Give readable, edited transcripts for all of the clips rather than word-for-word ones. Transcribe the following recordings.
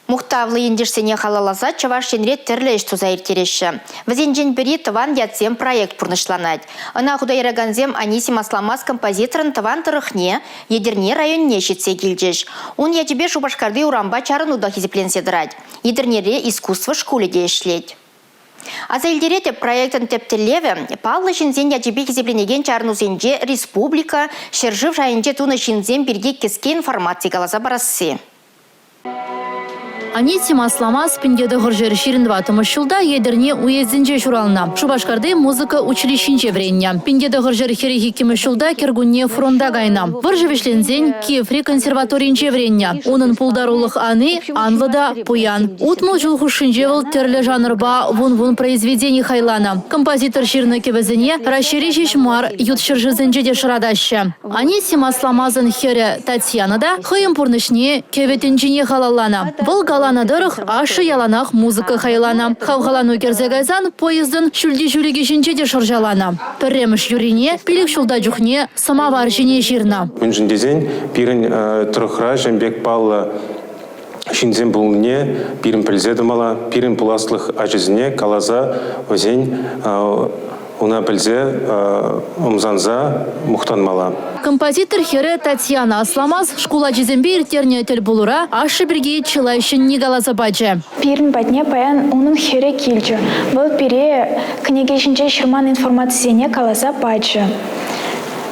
Мухтавлӑ ентешсене халалласа Чӑваш Енре тӗрлӗ ӗҫ туса ирттереҫҫӗ. Вӗсенчен пӗри «Тӑван ятсем» проект пурнӑҫланать. Ӑна хута яракансем Анисим Асламас композиторӑн тӑван тӑрӑхне, Етӗрне районне ҫитсе килчӗҫ. Ун ячӗпе Шупашкарти урампа чарӑну та хисепленсе тӑрать. Етӗрнере искусство шкулӗ те ӗҫлет. Аса илтеретӗп, проектӑн тӗп тӗллевӗ – паллӑ ҫынсен ячӗпе хисепленекен чарӑнусенче республика, ҫӗршыв шайӗнче тунӑ ҫынсем пирки кӗске информаци каласа парасси. Анисим Асламас 1924 ҫулта Етӗрне уездӗнче ҫуралнӑ. Шупашкарти музыка училищинче вӗреннӗ. 1942 ҫулта кӗркунне фронта кайнӑ. Вӑрҫӑ вӗҫленсен Киеври консерваторинче вӗреннӗ. Унӑн пултарулӑх ани анлӑ та пуян. 60 ҫул хушшинче вӑл тӗрлӗ жанрпа вун-вун произведени хайланӑ. Композитор ҫырнӑ кӗвӗсене Раҫҫейре ҫеҫ мар, ют ҫӗршывсенче те шӑратаҫҫӗ. Анисим Асламасӑн хӗрӗ Татьяна та хӑйӗн пурнӑҫне кӗвӗ тӗнчине халалланӑ. Вӑл каланӑ тӑрӑх, ашшӗ яланах музыка хайланӑ. Хавхалану кӗрсе кайсан поездӑн ҫӳлти ҫӳлӗкӗ ҫинче те шӑрҫаланӑ. Пӗрремӗш юррине пилӗк ҫулта чухне сӑмавар ҫине ҫырнӑ. Мӗншӗн тесен пирӗн тӑрӑхра ҫын пек паллӑ ҫынсем пулнине пирӗн пӗлсе тӑмалла, пирӗн пуласлӑх ачасене каласа вӗсен уна пӗлсе ӑмсанса мухтанмалла. Композитор хӗрӗ Татьяна Асламас шкул ачисемпе ирттернӗ тӗл пулура ашшӗ пирки чылай ҫӗнни каласа пачӗ. Пирӗн патне паян унӑн хӗрӗ килчӗ. Вӑл пире кӗнеке ҫинче ҫырман информацисене каласа пачӗ.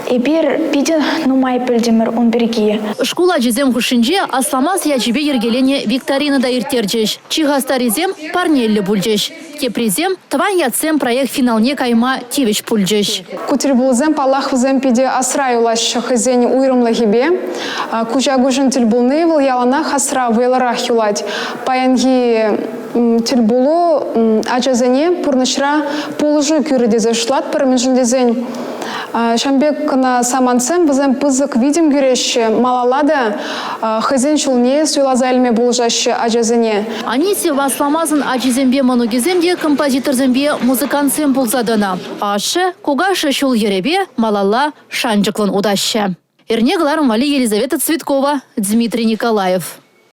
Эпир питӗ нумай пӗлтӗмӗр ун пирки. Шкул ачисем хушшинче Асламас ячӗпе йӗркеленӗ викторина та ирттерчӗҫ. Чи хастаррисем парнеллӗ пулчӗҫ. Теприсем Тӑван ятсем проект финалне кайма тивӗҫ пулчӗҫ. Ку тӗлпулусем, паллах, вӗсем питӗ асра юлаҫҫӗ хӑйсен уйрӑмлӑхӗпе. Куҫа-куҫӑн тӗл пулни вӑл яланах асра вӑйлӑрах юлать. Паянхи тӗлпулу ачасене пурнӑҫра пулӑшу кӳрӗ тесе шутлатпӑр, мӗншӗн тесен Ҫавӑн пек кӑна самантсем вӗсем пысӑк витӗм кӳреҫҫӗ, малалла та хӑйсен ҫулне суйласа илме пулӑшаҫҫӗ ачасене. Анисия Асламасӑн ачисемпе мӑнукӗсем те композиторсемпе музыкантсем пулса тӑнӑ. Ашшӗ, кукашшӗ ҫул-йӗрӗпе малалла шанчӑклӑн утаҫҫӗ. Эрне кӑларӑм валли Елизавета Цветкова, Дмитрий Николаев.